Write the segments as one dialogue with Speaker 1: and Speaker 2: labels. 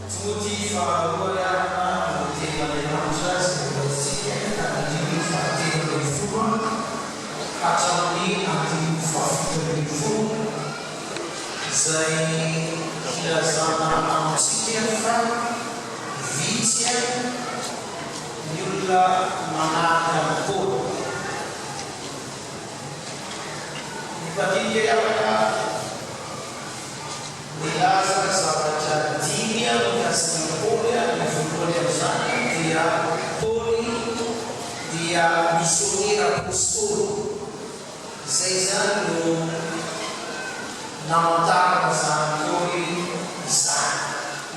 Speaker 1: Timoty faharoa ry havana no tenin'Andriamanitra izay voalaintsika ka andininy fahatelo ambin'ny folo hatramin'ny andininy fahafito ambin'ny folo izay hilazana amintsika fa vitsy ny olona manahaka an'i Paoly. Ny mpandinika ry havana Nilaza zavatra dimy mikasika an'i Paoly, ny voalohany amin'izany dia Paoly dia misionera apostoly. Izay izany no namantarana izany Paoly izany,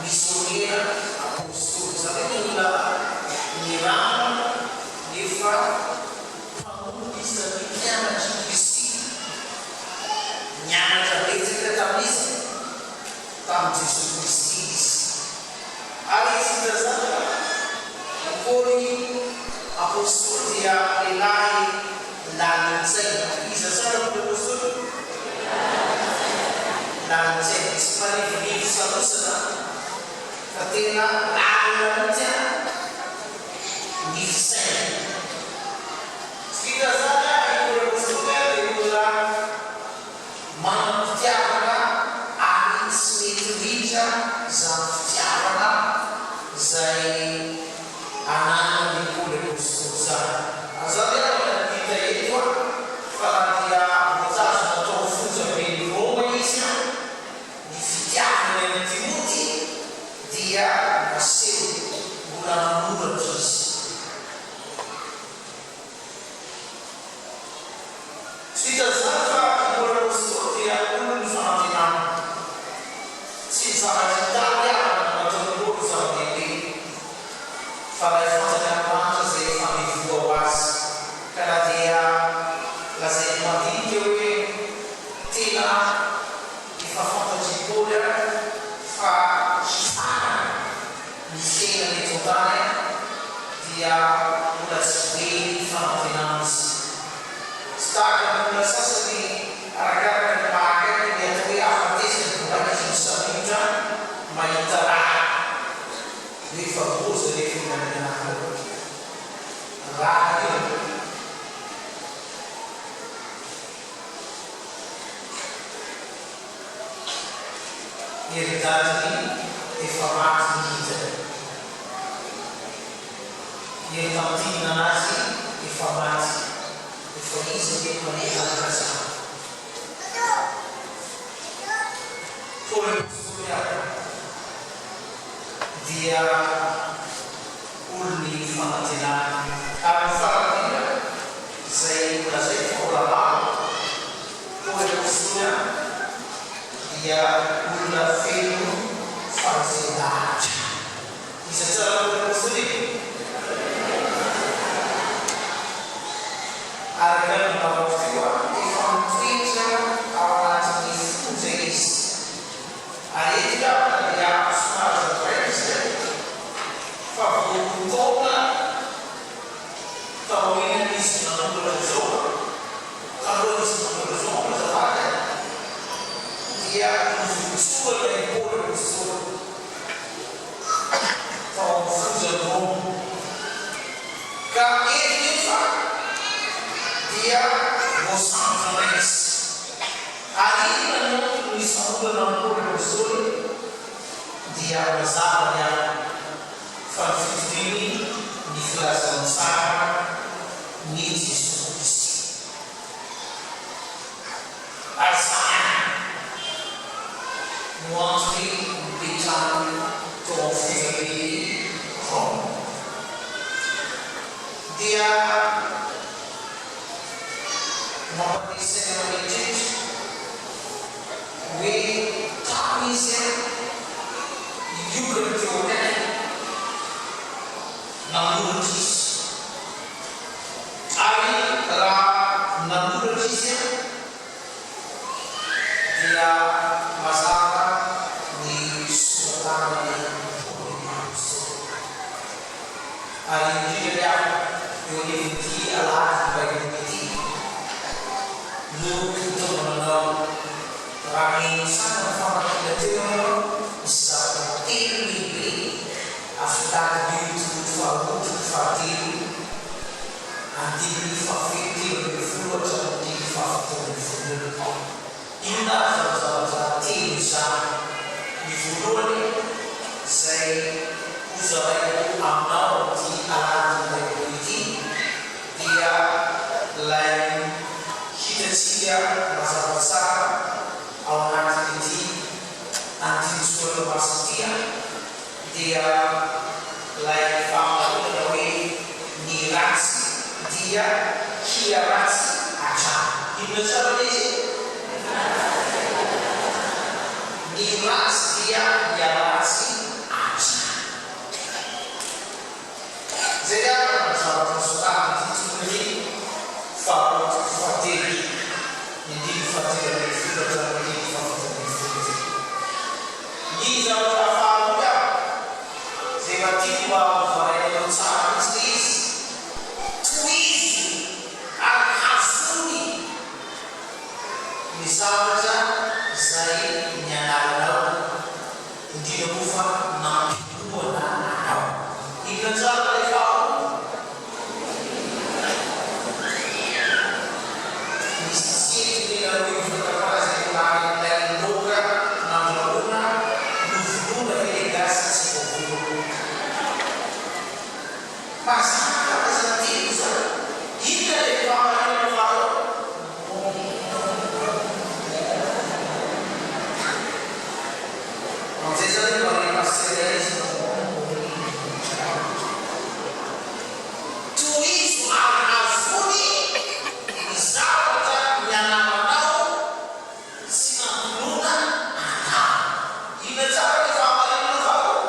Speaker 1: misionera apostoly. Izany hoe olona nirahana nefa mpanompo izy satria mpianatr'i Kristy. Nianatra betsaka tamin'iza? Tamin'i Jesoa Kristy izy. Ary izy nilazana i Paoly Apostoly dia lehilahy lalin-tsaina. Iza tsara Paoly Apostoly? Lalin-tsaina. Tsy marivorivo salosana fa tena lalina mihitsy ny fisainany. Tsy vitan'izany ary i Paoly Apostoly dia olona manam-pitiavana ary tsy mety ritra izany fitiavana izay ananan'i Paoly Apostoly izany. Aza avy araka ny hita eto fa na dia voatazona tao amin'ny fonjaben'i Roma izy, ny fitiavany an'i Timoty dia nasehony, mbola nanoratra izy. Tsy vitan'izany fa i Paoly Apostoly dia olon'ny fanantenana. Tsy ny zavatra hitady havana no nataon'i Paoly ho zava-dehibe, fa ilay fanjakan'ny lanitra izay efa mivoha ho azy. Ka na dia lazain'ny mpandinika hoe tena efa fantatr'i Paoly ary fa hifarana ny fiainana eto an-tany dia mbola tsy very fanantenana izy. Tsy tahaka ny olona sasany arakaraka ny maha akaiky ny atao hoe hahafatesany vao mainka izy misambotra mahita raha. Nefa loza anefa io nanantenana io. Raha io. Eridadiny efa maty ny hitany. Ery tantine anazy efa maty. Efa izy nge mandeha hazakazaka. Paoly Apostoly aby dia olon'ny fanantenana. Ary ny farany indrindra izay nolazaiko fa mbola maro, Paoly Apostoly an, dia olona feno fahaizan-dahatra. Iza tsara Paoly Apostoly e? Araka ny nambarako teo an, efa mitoetra ao anatin'ny fonja izy. Ary eto angamba dia somary hazavaina izay fa vao roa taona taorian'izy nanoratra izao, talohan'izy nanoratra izao moa azafady an, dia novotsorana i Paoly Apostoly tao amin'ny fonjan'i Roma. Ka eto nefa dia voasambotra indray izy. Ary inona no antony nisamborana an'i Paoly Apostoly? Dia mazava ny antony, fa ny fitoriany ny filazantsara ny Jesoa Kristy. Ary izany no antony nipetrahany tao amin'ny fonjaben'i Roma. Dia. Mampanisy saina mieritreritra hoe tany izy an, nioka ny teo akaikiny, nanoratra izy. Ary raha nanoratra izy an, dia mazava ny sora-tanan'i Paoly Apostoly. Ary indrindra ry havana, eo anivon'ity alahady Baiboly ity no hitaomana anao. Raha niheno tsara ny famakiana teo ianao, misy zavatra telo lehibe. Asadio toko faharoa toko fahatelo andininy fahafelotelo ambin'ny folo hatramin'ny andininy fahafito ambin'ny folo. Inona avy izany zavatra telo izany? Ny voalohany izay hozaraiko aminao amin'ity alahadin'ny Baiboly ity dia ilay hitantsika mazava tsara ao anatin'ity andinin-tsoratra masina ity an, dia ilay fahamarinana hoe ny ratsy dia hiharatsy hatrany. Inona tsara ilay izy? Ny ratsy dia hiharatsy hatrany. Izay angamba no zavatra nosoratan'ity toko ity, faharoa toko fahatelo, ny andininy fahatelo ambin'ny folo hatramin'ny andininy fahafito ambin'ny folo ity. Ny zavatra faharoa izay mba tiako mba hovarainareo tsara mihitsy ilay izy, tohizo ary hazony ny zavatra izay nianaranao, indrindra moa fa nampinoana anao. Inona tsara ilay faharoa? Misy tsy eritreretanareo io fanjakana izay nilany an'ilay loka nandrahona novonoina ve le gasy tsy voavono? Mazava fa izany teny izany. Inona ilay fahamarinana faharoa? Amin'izay izany mba re pasitera izy no Tohizo ary azony ny zavatra nianaranao sy nampinoana anao. Inona tsara ilay fahamarinana faharoa?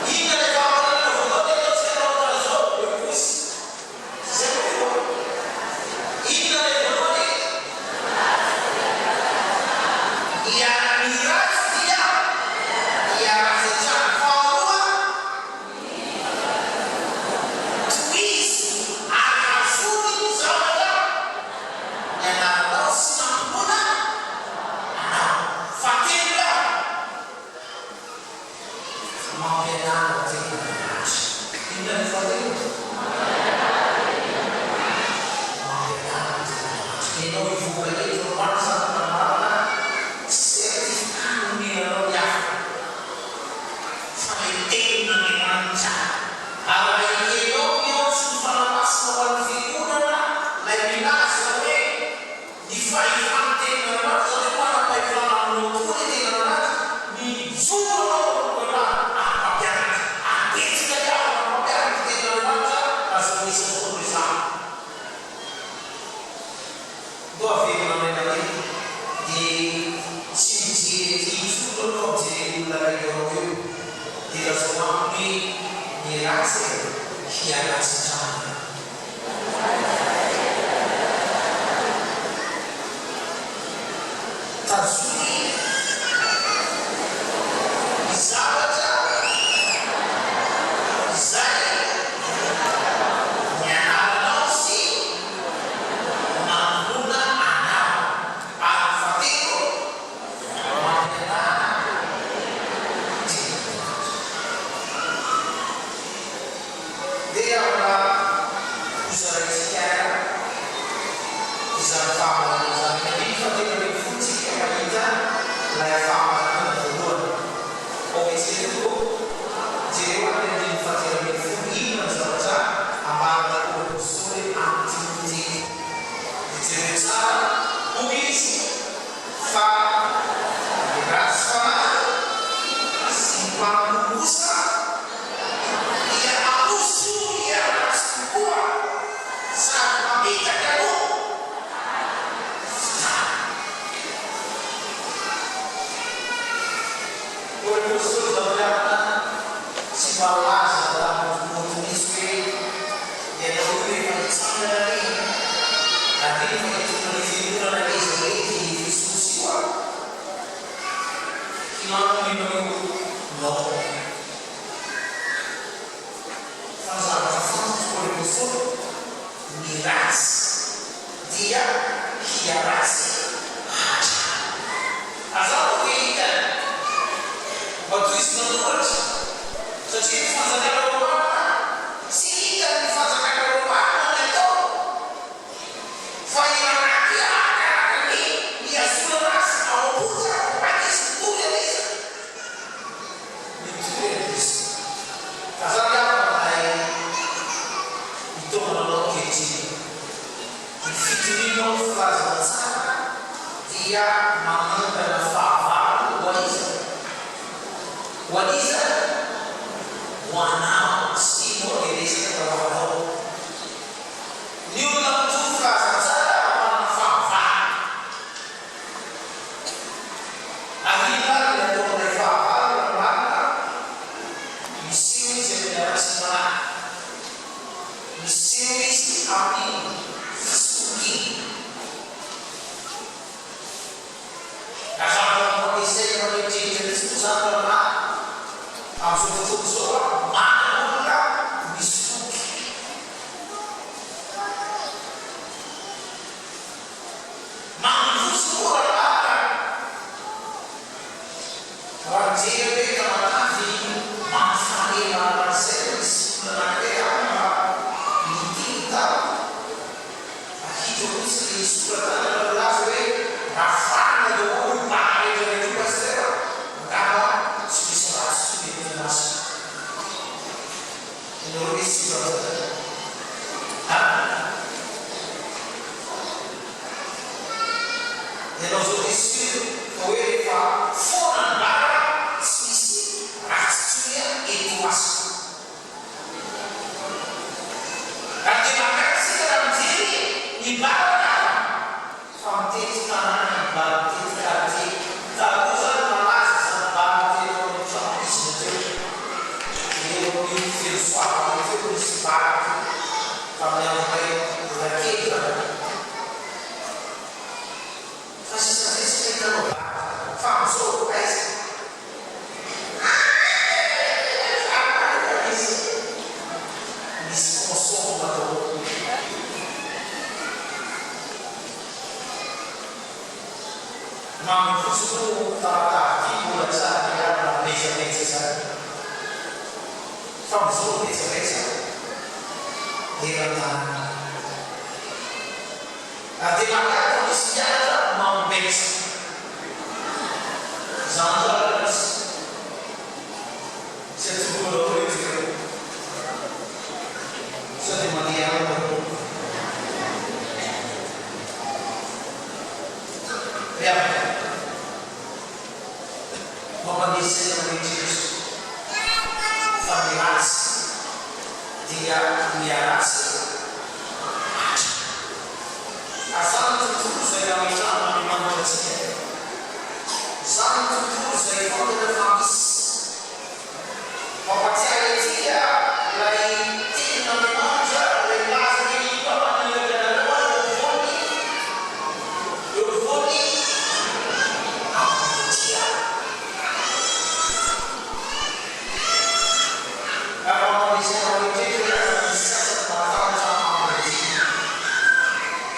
Speaker 1: Inona ilay fahamarinana voalohany ataontsika hanao ohatran'izao? Eo kosa. Izay no voalohany. Inona ilay voalohany e? Ny ny ratsy dia hiharatsy hatrany. Faharoa, tohizo ary hazory ny zavatra nianaranao sy nampinoana anao. Fahatelo, Mampianara tenin'Andriamanitra. Inona no fahatelo? Mampianara tenin'Andriamanitra. Ianao hivoaka eto androany izany fanambarana certificat nomena anao ny hafa fa ilay tenin'Andriamanitra. Ary raha ekenao ny antso ny Fanahy Masina ho an'ny fiangonana ilay milaza hoe Ny fahefan'ny tenin'Andriamanitra, izany hoe manam-pahefana aminao tokoa ilay tenin'Andriamanitra, mijoro anao manomboka hatrany ary mpampianatra. Ary betsaka ny havana mpampianatra ny tenin'Andriamanitra raha izao misy izao no resahana. Ndao averina indray mandeha dia tsy mijery aty intsony aloha fa mijery olona akaiky anao eo dia lazao aminy hoe ny ratsy e, hiharatsy hatrany. Tazomy ny zavatra izay nianaranao sy nampinoana anao, ary fahatelo, mampianara tenin'Andriamanitra. Ndeha mba hozaraintsika izany fahamarinana izany. Ny andininy fahatelo ambin'ny folo tsika mahita ilay fahamarinana voalohany. Ao isika tompoko, jereo ary ny andininy fahatelo ambin'ny folo, inona ny zavatra ambaran'i Paoly Apostoly amin'i Timoty eto. Dia jereo tsara, hoy izy, fa ny ratsy fanahy sy ny mpanompo kosa, dia aroso hiharatsy kokoa sady mamitaka no fitaka. Paoly Apostoly Gabriela tsy mba nilaza tamin'i Timoty mihitsy hoe ianao io rehefa hitsangana anie na rehefa hitondra ny fiangonana ngeza be ety Efesosy io aho hilamina ianao io non. Fa ny zavatra fantatro Paoly Apostoly, ny ratsy dia hiharatsy hatrany. Aza atao hoe. Amin'izao tontolo izao, maro olona misoloky. Mandroso koa raha Raha mijery hoe Tamatave mampifanena an'izay no misy olona anankiray any mba miteny tamiko fa hitako mihitsy le soratra any fa milaza hoe raha vanona daholo io bar rehetra rehetra io Pasteur angamba tsy misy ratsy intsony eto Toamasina. Ianareo ve tsy mba mahita? An? Ianao zao dia sûr fa hoe rehefa foana ny bar tsy misy ratsy intsony eto Toamasina. Ary dia mahagaga isika raha mijery ny bar angamba fa mitety tanàna ny bar mitety quartier. Taloha zany malaza izany bar teto amin'ny trano-bizina teo. Eo amin'ny Fenosoavina teo nisy bar teo tamin'ny andronay mbola kely zany. Fa sisa zay tsy fahitanao bar fa amzao aiza? Aiza misy misy consomme daholo. Mamy fotsiny moa Tamatave ty mbola tsara niarana mivetsabetsa zany fa amzao mivetsabetsa eran-tanana. Ary dia mahagaga fa misy mpianatra mambetsa izany zavatra misy tsy atoro daholo izy ireo sao dia mandeha any daholo. Ry havana, mampandeha saina mieritreritra fa ny ratsy dia miharatsy hatrany. Ary izany no tontolo izay nametrahan'Andriamanitra antsika. Izany no tontolo izay fantatra fa misy. Mampatsiahy antsika ilay tenin'Andriamanitra ilay milaza hoe inona maniraka anareo aho eo afovoan'ny eo afovoan'ny ambodia. Ary mampandresy anao mieritreritra hoe aza misy sasany matahotra ambodia.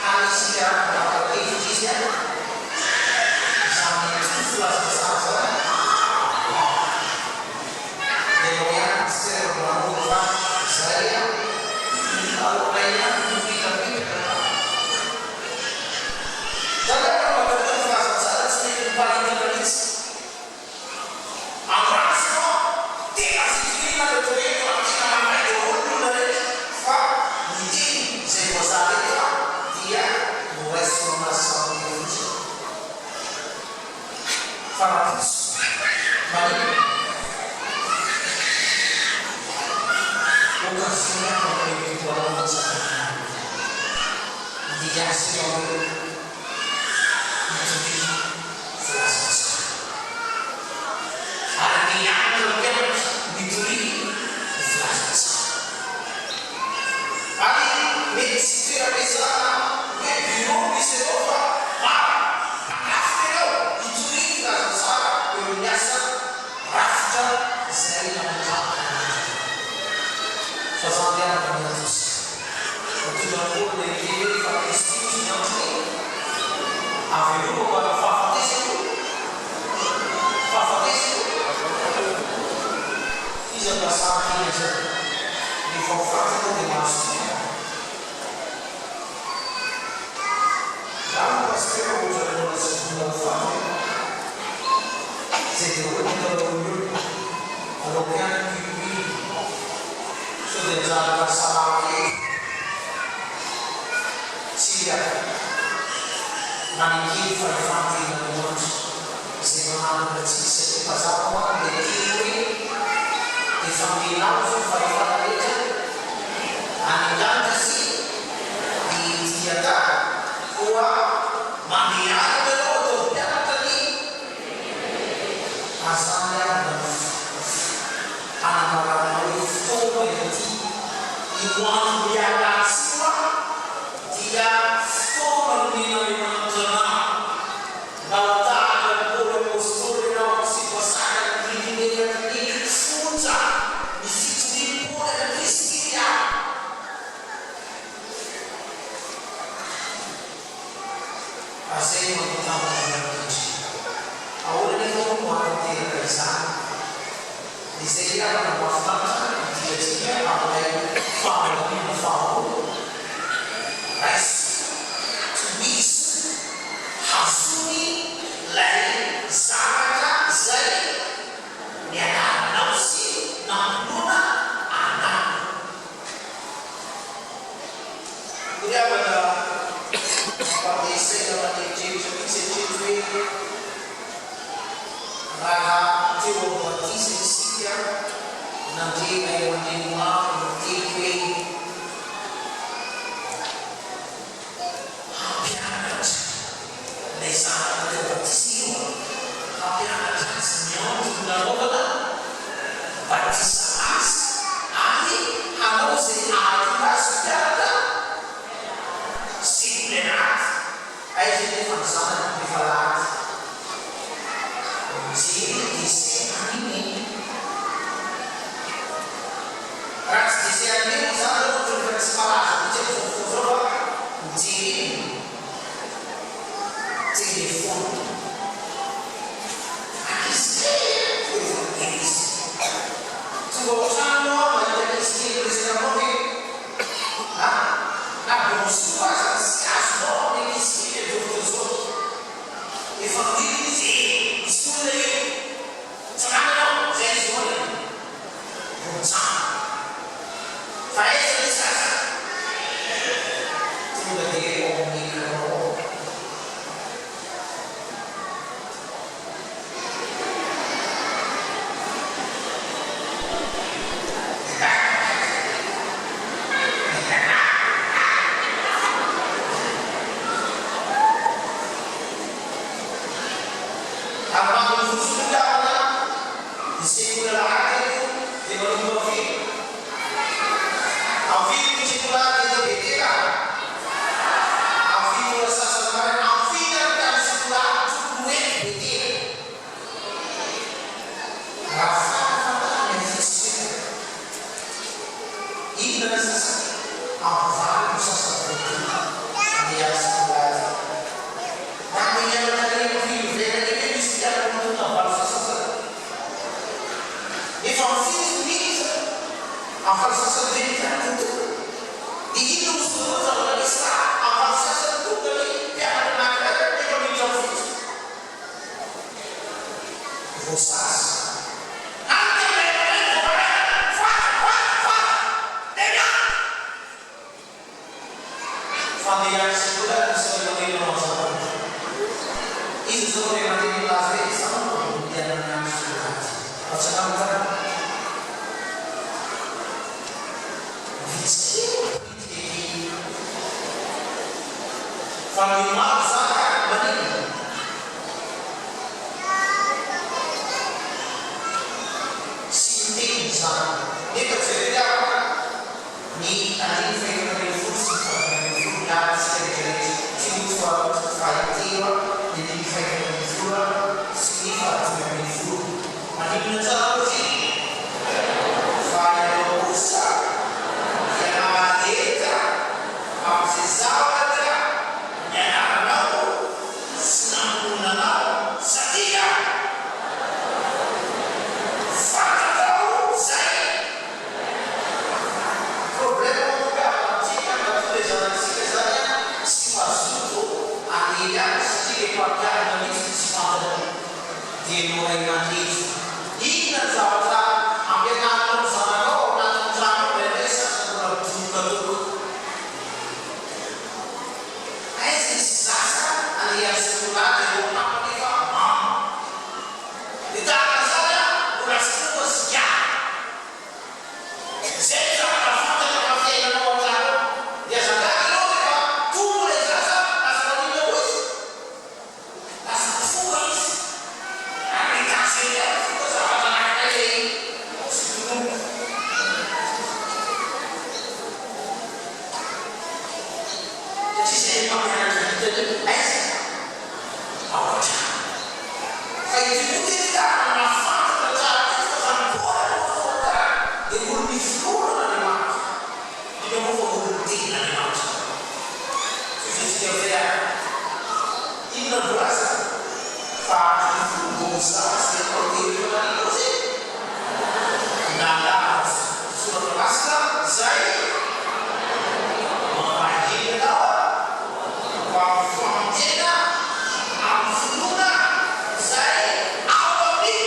Speaker 1: Hany isika manapa-kevitra izy an! Izany toa filazantsara izany an! Ianao ihany Pasteur manoro fa izay an! Alohanay ihany no mipetrapetraka fa. Izany angamba no mahatonga ny filazantsara tsy mety miparitaka mihitsy. Andraso fa tena tsy firiana ny atao eto ary tena mandray daholo ny olona rehetra fa ny teny izay voazara eto dia noraisina aminazy samy irery fotsiny fa rahampitso maninona? Occasion ihany no omen'ny Tompo anao hantsakana ny olona. Andeha hiasa ianao eo hitory filazantsara. Ary nianatra ny mpianatra nitory ny filazantsara. Ary mety tsy toeram-piasana hoe bureau misy anao fa maro mpandrafitra ianao hitory ny filazantsara eo amin'ny asa rafitra izay nametrahan'Andriamanitra. Fa za mpianatra miantosika. Mitondra ny olona hiteny hoe fa Kristy ozy ny antony e! Avelomako ary ny fahafatesako Fahafatesako Iza no lasa miteny an'izay? Rehefa ho faty ianao dia mahazo toky aho. Za moa Pasitera ohatran'ny mbola tsy vonona ho faty e! Izay daholo ny ataonareo ny olona. Aleoko ihany ny pipimino. Sao dia anjara fahasalamana eto. Tsia. Maneke ny fahefan-tenin'Andriamanitra izay manandratra antsika satria mazava ho ahy ilay teny hoe efa nomenao izao ny fahefana rehetra any an-danitra sy ety an-tany koa mandehana ianareo ataovy mpianatra ny Azany ary no hanambarana hoe fotoana ity. Io andro miha-ratsy io an, dia fotoana nomen'Andriamanitra anao. Mba ho tahaka an'i Paoly Apostoly ianao, tsy voasakana ny rindrina eraky ny fonja. teo amin'ny batisa isika, nandre ray aman-dreny maro niteny hoe, Hampianatra ilay zanaka teo batisa io an! Hampianatra azy ny antony nanaovana batisa azy ary hanao izay hahatonga azy ho mpianatra sekoly alahady. Aiza anefa ny zanany rehefa alahady? Mijery dessin animé. Raha tsy dessin animé moa izany aloha ohatran'ny efa tsy malaza mihitsy amin'izao fotoana izao fa mijery inona? Téléphone. Ankizy kely an! Efa miteny izy. Tonga ao an-trano aho mahita ankizy kely miresaka aminao ve? A! Na bonjour aza tsy azonao amin'ny ankizy kely amin'izao fotoana izao. Efa miteny izy e! Misy olona io. Tsy manana aho, izay izy hono e! Vao mitsangana. Fa aiza ilay zaza? Tonga dia ao amin'ny écran ao. Ary mampandroso ny havana ny sekoly alahady eto dia manomboka firy? Amin'ny firy ny sekoly alahady eto Betela? Amin'ny 7 ora sasany maraina. Amin'ny firy ary ny andro sekoly alahady tokony ho eto Betela? Raha farafahatarany amin'ny fitsipika, inona ny sasany? Amin'ny 8 no sasany vao tonga handeha any sekoly alahady. Na ny mianatra any amin'ny filoverana eny misy mpianatra matonta amin'ny 8 sasany. Efa mifidy ny minitra amin'ny 8 sasany ve ny mpianatra tonga? Dia inona no fotoana zavatra misy raha amin'ny 8 sasany tonga ny mpianatra anankiray nefa minitra mifidy? Voasazy. Any ny ray aman-dreny vao maraina, fohaza, fohaza, fohaza! Nehemia! Fandehan'ny sekoly ary misy ray aman-dreny manao zavatra. Iza izao no ray aman-dreny milaza hoe izaho no mandeha any amin'ny sekoly aty? Atsangano ny tanana. Vitsy kely ny politika ety. Fa ny maro zany ka maninona? Tsy miteny izany. Nefa jereo ny havana. Ny andininy faha-14 sy ny faha-15 milaza antsika rehetra rehetra, Timoty faharoa toko fahatelo ny andininy faha-14 sy ny faha-15. Maninona tsara loatra iny? Fa ianao kosa dia mahareta amin'izay zavatra nianaranao sy nampinoana anao, satria fantatrao izay. Problème mampiavaka antsika matoa le zanatsika zany an tsy mazoto handeha hianatra satria le mpampianatra mihitsy tsy fantany dia enao ray aman-dreny inona ny zavatra ampianarinao ny zanakao ao anatin'ny trano ao indraindray sasany mbola midoroka toaka aiza hisy zaza andeha hiantsoroka azy ireo mpampianatra efa mamo dia tahaka an'izany an mbola tsy tonga sigara. Izay ny zavatra fantatra fa fiainanao an-trano ao. Dia aza gaga ianao rehefa tonga ilay zaza, lasa maninona koa izy? Lasa mifoka izy. Ary ny danger indray mifoka zavatra anankiray ilay tsy tononiko. Satria izay ny mpampianatra hitany aiza? Ao an-trano. Fa i Timoty anie ka nahafantatra tsara mihitsy fa fanompoana no ataony ka dia olom-piforonana Andriamanitra. Indrindra moa fa olon-tenin'Andriamanitra. Tohizintsika amin'izay ary. Inona no voalaza? Fa ny fomba izay atao dia efa nanino izy? Nalavo Soratra Masina izay mampahery anao ho amin'ny famonjena amin'ny finoana izay ao amin'ny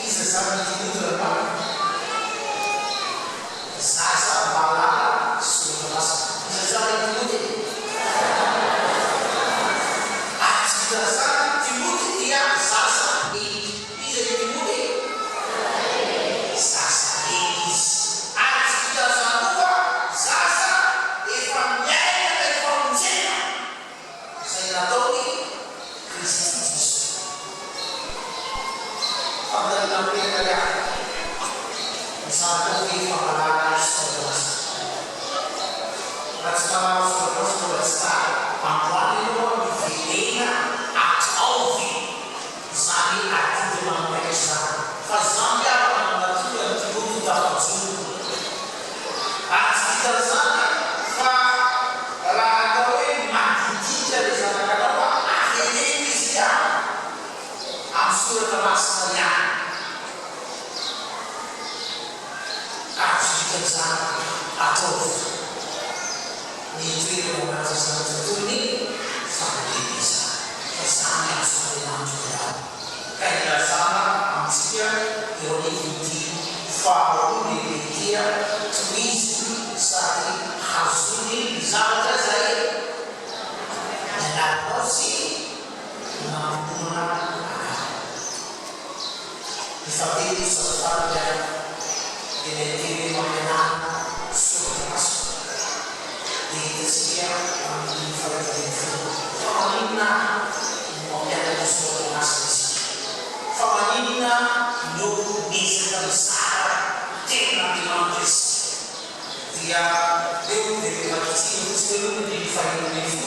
Speaker 1: Iza izany ity Timoty rahavavy? Zaza mahalala Soratra Masina. Iza izany ry Timoty e? Ary tsy vitan'izany, Timoty dia zaza. Zanakao ve efa mahalala ny soratra masina? Raha tsy mahalala ny soratra masina mbola tsy tara. Androany ianao an miverena ataovy izany adidy aman'andraikitra izany. Fa izany havana no nahatonga an'i Timoty ho tafajoro. Ary tsy vitan'izany fa raha atao hoe madiditra ilay zanakanao an, avereno izy ihany amin'ny soratra masina ihany. Ary tsy vitan'izany, ataovy ny hitoerana ao anatin'izany tontolon'ny fahendrena izany, fa izany azon'Andriamanitra ianao. Ka ilazana amintsika eo anivon'ity faharoa lehibe ity, tohizo sady hazony ny zavatra izay nianaranao sy nampinoana anao. Ny fahatelo sady farany ary dia ilay teny hoe mampianarina soratra masina dia hitantsika amin'ny andininy faha-11 fa maninona no mampianatra soratra masina isika? Fa maninona no miezaka mizara tenin'Andriamanitra isika? Dia eo dia vakintsika fotsiny aloha ny andininy faha-16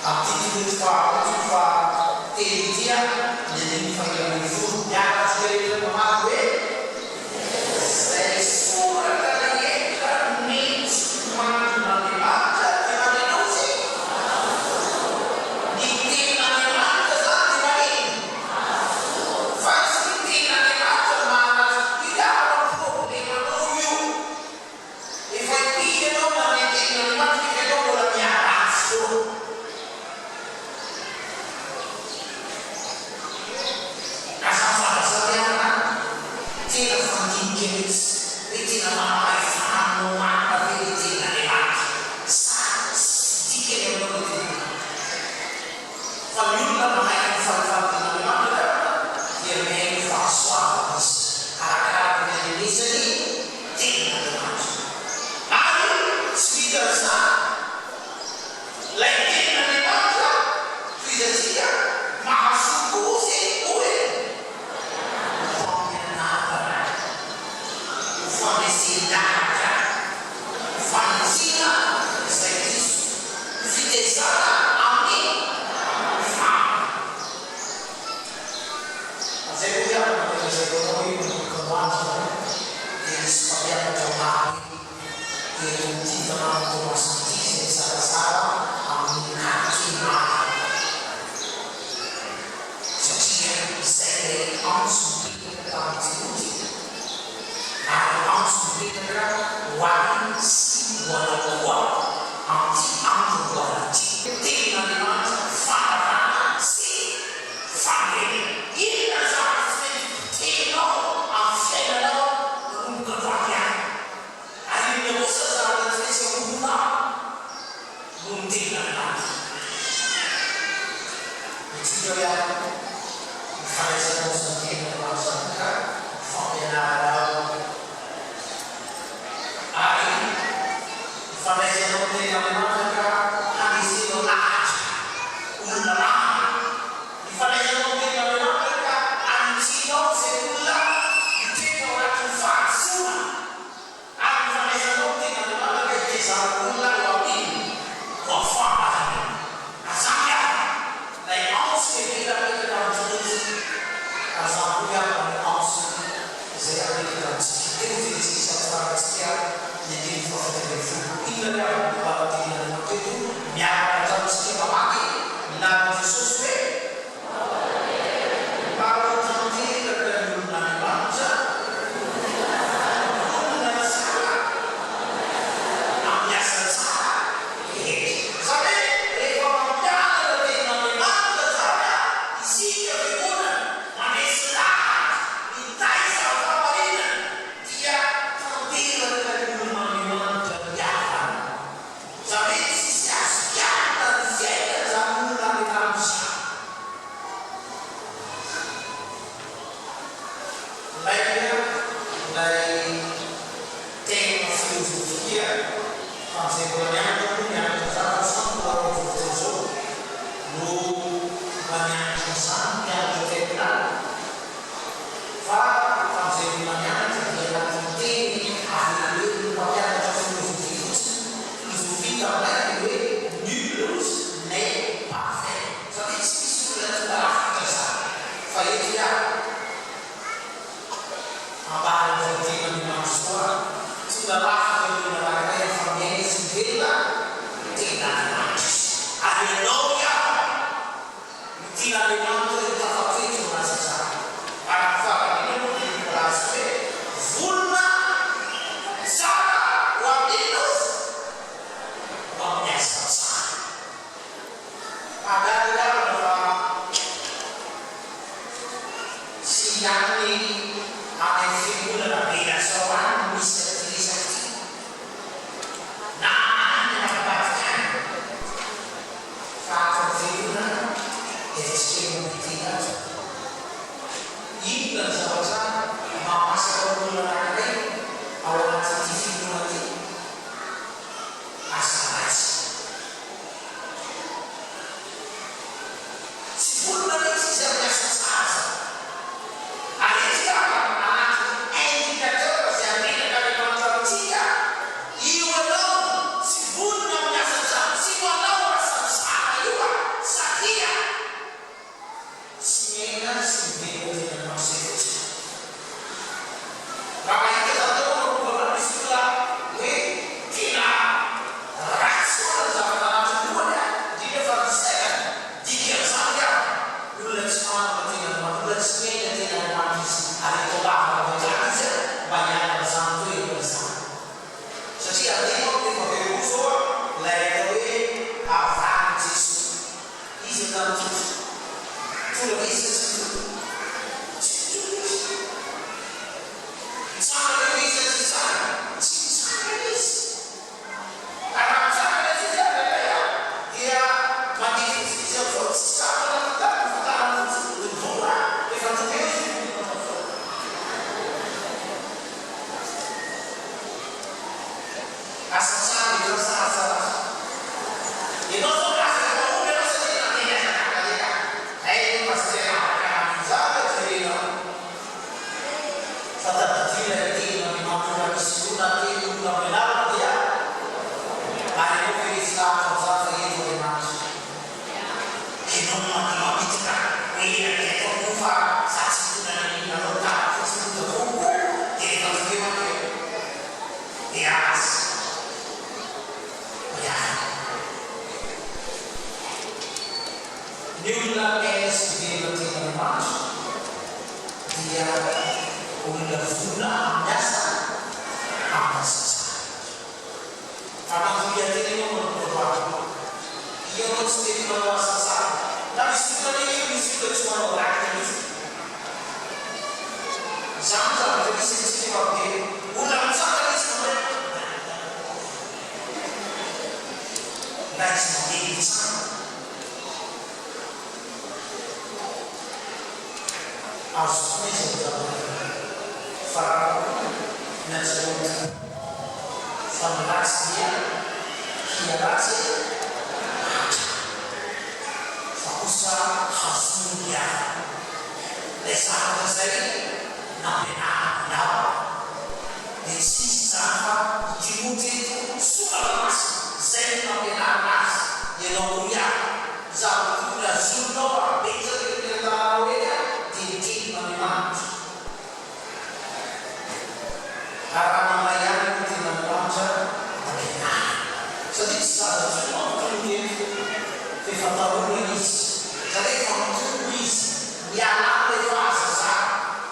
Speaker 1: amin'ity Timoty faharoa toko fahatelo ity ny andininy faha-16. Miaraka antsika rehetra mamaky hoe, Izay soratra rehetra nentin-mandrin'Andriamanitra dia maneno izy. Ny tenin'Andriamanitra izany dia maneno. Fa tsy ny tenin'Andriamanitra maharary. Io problemanao io. Efa impiry ianao nandeha tenin'Andriamanitra nefa ianao mbola miharatsy foana. Aza mifampizaha tena fandinika mihitsy hoe tena manam-pahefana aminao marina ve ny tenin'Andriamanitra sa tsisy dikany aminao ny tenin'Andriamanitra. Fa ny olona mahay ny fahefan'ny tenin'Andriamanitra angamba dia mihaino fahasoavana izy arakaraka ny andrenesany tenin'Andriamanitra. Ary tsy vitan'izany, ilay tenin'Andriamanitra tohizantsika mahasoa koa sy hoy fampianarana, ho fandresen-dahatra, ho fanitsiana izay diso, ho fitaizana amin'ny fahana. Izay moa ve ary no lazaiko anao hoe manomboka androany izany dia nisy mpampianatra maro eto amin'ity tanànan'i Toamasina ity izay mizarazara amin'ny quartier maro. Satria izay ilay antso nipetraka tamin'i Timoty ary antso mipetraka ho ahy sy ho anao koa amin'ity andro androany ity. Tenin'Andriamanitra fahalalana sy fahendrena. Inona ny zavatra tsy mety potehinao amin'ny fiainanao manomboka androany ihany? Ary inona kosa ny zavatra tsy maintsy amoronao noho ny Tenin'Andriamanitra? Midika hoe ahoana ny fandraisanao izany Tenin'Andriamanitra izany ka ho fampianaranao ary ny fandraisanao ny Tenin'Andriamanitra ka handresenao lahatra olona maro. Ny fandraisanao ny Tenin'Andriamanitra ka hanitsianao izay olona mitoetra ao anatin'ny fahadisoana. Ary ny fandraisanao ny Tenin'Andriamanitra ka hitezanao olona ho amin'ny voafahamarina. Azany ary ilay antso lehibe napetraka amin'i Timoty, ary izany koa angamba ny antso izay apetraka amintsika. Teo ny fihetsika isan-tsaratsika ny andininy faha-17. Inona ry havana no ambaran'ny Tenin'Andriamanitra eto? Miaraka hatrany isika mamaky ny lalan'i Jesosy hoe, Mba ho tanteraka ny olon'Andriamanitra, vonona tsara amin'ny asa tsara rehetra. Izany hoe rehefa mampianatra tenin'Andriamanitra izany isika fiangonana, mandresy lahatra, mitaiza ny fahamarinana, dia tanteraka ny olon'Andriamanitra ny havana. Izany hoe tsisy azo kianina. Andriamanitra io tafatoetra ao anatin'izany. Ary ny farany indrindra moa dia ny milaza hoe vonona tsara ho amin'ny nofo, ho amin'ny asa tsara. Mahagaga angamba fa tsy any any amin'ny fiangonana be lazao any no misy an'ity resaka ity, na any ambadika any. Fa ato amin'ny fiangonana dia efa tsy kely momba ity ato. Inona ny zavatra mahamasaka olona anankiray ao anatin'ity finoana ity? Asa ratsy. Tsy vonona mihitsy izy amin'ny asa sahaza. Ary etsy angamba anatin'ny indicateur izay ametrak'Andriamanitra amintsika, io ianao tsy vonona amin'ny asa tsara, tsy ho anao asa tsara io a, satria tsy miaina sy mivelona tena amin'izay fotsiny. Raha mahita izany daholo ny mpivavaka misy olona hoe tena ratsy foana ny zavatra anatin'ny lohany a, indrindra fa ny fisainany, dikan'izany ary olona tsy manana tena Andriamanitra, olona tsy miaina tena Andriamanitra izy ary atao lavaka avy hatrany izy a mba hiala amin'izany toerana izany. Satria adino aho rehefa avy eo koa izao a ilay atao hoe avalin'i Jesoa. Iza tamin'ny tojo? Tonga izy sa tsy tonga? Tsy tonga izy. Nitsangana ve izy sa tsy nitsangana? Tsy nitsangana izy. Ary raha mitsangana izy izy ary indraindray an, dia mandeha fotsiny izy amin'izao, tsy zavatra notany fa tanany fotsiny no dodona, rehefa tonga eo izy no tonga amin'izao. Asa tsara ireo sa asa ratsy? Ianao zao milaza fa mahomby ianao satria nandeha nihazakazaka ve ka? Hay aloha Pasitera afaka namonjy ahy jerenao fa tadidio ilay tenin'Andriamanitra raha misy roa na telo olona amin'ny anarako dia ary ianao ve resy lahatra amin'izany fa eto Andriamanitra? Ianao no mandeha mamitaka hoe andeha ataoko moa fa za tsy mitondra n'inon'inona anao tanako fotsiny no tazomiko dia rehefa tonga eo aho dia Dia azy ihany. Ny olona miaina sy velona tenin'Andriamanitra dia olona vonona amin'ny asa amin'ny asa tsara. Raha mandolia tena ianao manomboka androany, ianao tsy mety manao asa tsara, na misy olona anie misy olona tsy manao ratsy mihitsy. Izany no zavatra misy amintsika marobe. Olona mitsangana izy manao hoe na izy mandeha mitsangana. Azo tohizana daholo fa raha ny antsika fa ny ratsy dia hiharatsy hatrany fa kosa hazono ny hafa. Ilay zavatra izay nampianarina anao dia tsy iza izany fa i Timoty eto soratra masina izay no nampianarina azy, ianao koa miala. Ny zavatra tokony hazoninao raha betsaka eto am-pelatananao eny dia ny tenin'Andriamanitra. Ary raha mahay ihany ny tenin'Andriamanitra ampianarina. Satria tsy zaza intsony manko Timoty eto fa efa tanora izy. Izany hoe efa mitombo izy. Miala aminy ilay fahazazana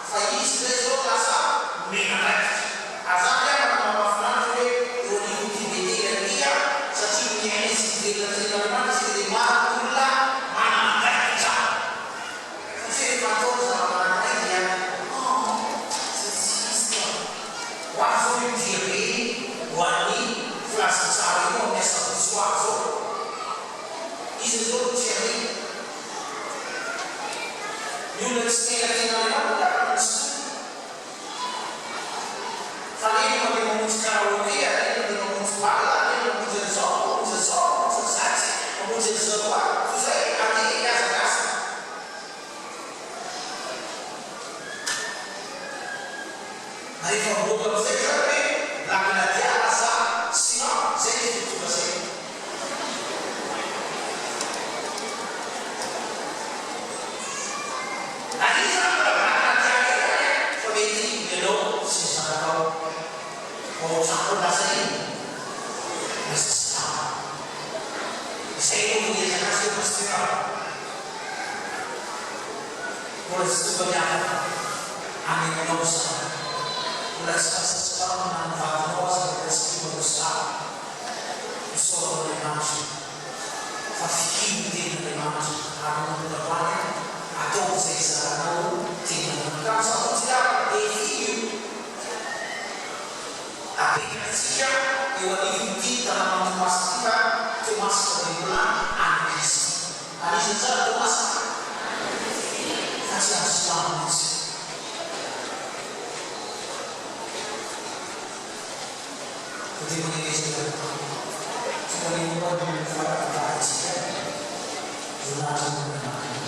Speaker 1: fa izy indray izao lasa nomena andraikitra. Ary izany angamba no mahafinaritra hoe eo anivon'ity Betela ity aho satria miaina sy mivelona tenin'Andriamanitra isika dia maro ny olona manana andraikitra. Fa tsy hoe rehefa atao ny zavatra anankiray dia oh tsy tsy izy ka. Ho avy izao io diabe ho an'ny filazantsara io amin'ny asabotsy ho avy izao. Iza izao no tsy handeha? Ny olona tsy tena tian'Andriamanitra angamba no tsy tonga. Fa aleo mandeha mamonjy karaoke, aleo mandeha mamonjy bal, aleo mamonjy an'izao, mamonjy an'izao, mamonjy an'izatsy, mamonjy an'izaroa, toy izay handeha hihazakazaka. Ary efa mivoaka amin'izay izany hoe la Gladia lasa ciment, izay no efa tonga saina. Ary io izany mbola la Gladia kely ihany an, fa mety ianao sy ny zanakao ao an-trano lasa inona? Lasa silamo. Izay no niezaka azy teo Pasitera. Mbola tsy tonga miaraka any aminao izany. Mbola tsy lasa silamo na ny vadinao aza mbola tsy tonga ho silamo. Misaotra an'Andriamanitra fa fikino ny tenin'Andriamanitra ary manomboka androany ataovy izay hizaranao tenin'Andriamanitra. Ka misaotra antsika défi io apetrakantsika eo anivon'ity tanànan'i Toamasina ity fa Toamasina dia mbola an'i Kristy. An'iza tsara Toamasina? Fa tsy an'i silamo mihitsy. Koa dia manerezaka ny Tompo. Tonga eo alohan'ny faran'ny datintsika voninahitra ny Andriamanitra.